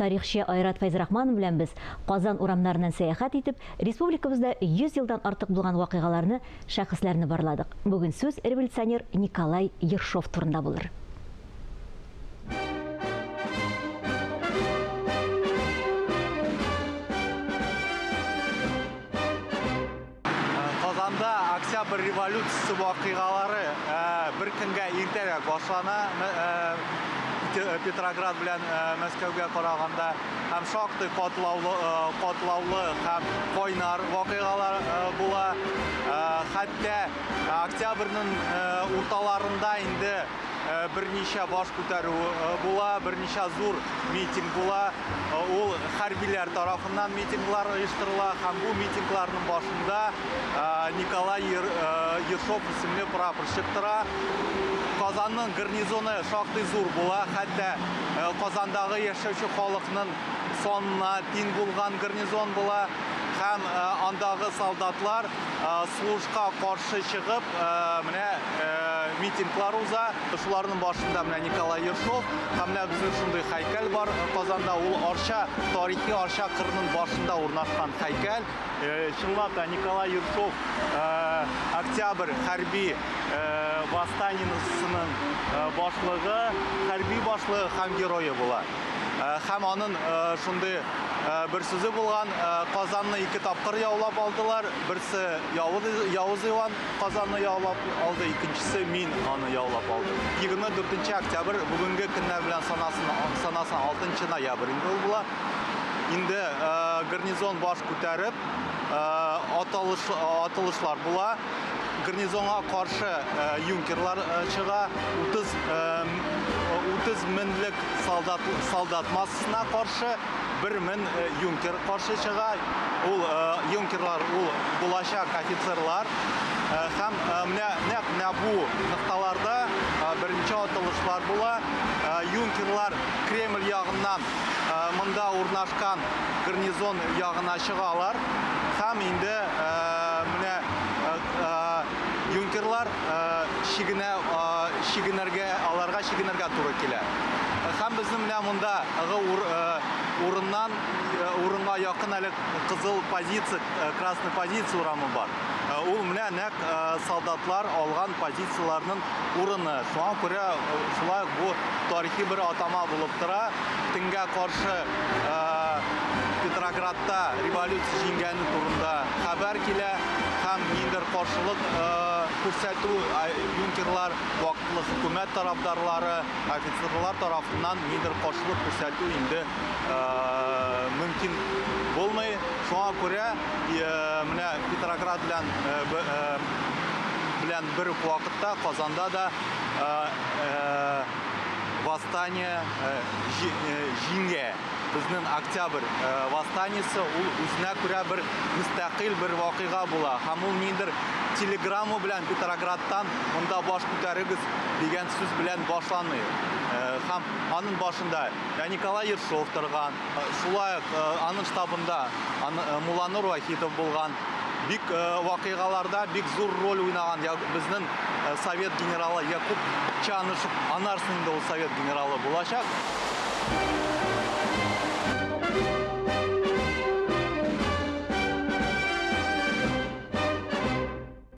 Тарихчы Айрат Фәйзрахманов белән без Казан урамнарыннан сәяхәт итеп, республикабызда 100 елдан артык булган вакыйгаларны, шәхесләрне барладык. Бүген сүз революционер Николай Ершов турында булыр. Казанда Октябрь революциясе вакыйгалары бер көнгә иртәрәк башлана. Петроград белән Мәскәүгә караганда һәм шактый катлаулы, катлаулы һәм кайнар вакыйгалар була. Хәтта октябрьнең урталарында инде берничә баш күтәрү була, берничә зур митинг була. Ул хәрбиләр тарафыннан митинглар оештырыла һәм бу митингларның башында Николай Ершов исемле прапорщик тора. Казанның гарнизоны шактый зур була, хәтта Казандагы яшәүче халыкның санына тиң булган гарнизон була һәм андагы солдатлар сугышка каршы чыгып, менә митинглар уза. Шуларның башында менә Николай Ершов һәм менә безнең шундый һәйкәл бар Казанда. Ул Арча, тарихи Арча кырының башында урнашкан һәйкәл. Чынлап та Николай Ершов Октябрь хәрби восстаниесының башлыгы, хәрби башлыгы һәм герое була. Һәм аның шундый бер сүзе булган, Казанны ике тапкыр яулап алдылар. Берсе Явыз Иван Казанны яулап алды, икенчесе мин аны яулап алдым. 24 октябрь бүгенге көннәр белән санасын, санасын 6 ноябрь инде ул була. Инде гарнизон баш күтәреп, атылыш, атылышлар була. Гарнизонга каршы юнкерлар чыга. 30 30 меңлек солдат солдат массасына каршы 1000 юнкер каршы чыга. Ул юнкерлар ул булачак офицерлар. Һәм менә нәкъ менә бу нокталарда беренче атылышлар була. Юнкерлар Кремль ягыннан монда урнашкан гарнизон ягына чыгалар. Һәм инде менә юнкерлар чигенә чигенергә, аларга чигенергә туры килә. Һәм безнең менә монда урыннан урынга якын әле кызыл позиция, красный позиция урамы бар. Ул менә нәкъ солдатлар алган позицияләрнең урыны. Шуңа күрә шулай ук бу тарихи бер атама булып тора. Төнгә каршы Петроградта революция җиңгәне турында хәбәр килә һәм ниндидер каршылык күрсәтү юнкерлар, вакытлы хөкүмәт тарафдарлары, офицерлар тарафыннан ниндидер каршылык күрсәтү инде мөмкин булмый. Шуңа күрә менә Петроград белән белән бер үк вакытта Казанда да восстание җиңә. Безнең Октябрь восстаниесе ул үзенә күрә бер мөстәкыйль бер вакыйга була. Һәм ул ниндидер телеграмма белән Петроградтан монда баш күтәрегез дигән сүз белән башланмый. Һәм аның башында Николай Ершов торган, шулай ук аның штабында Мулланур Вахитов булган. Бик вакыйгаларда бик зур роль уйнаган безнең совет генералы Якуб Чанышев, анарсын инде ул совет генералы булачак.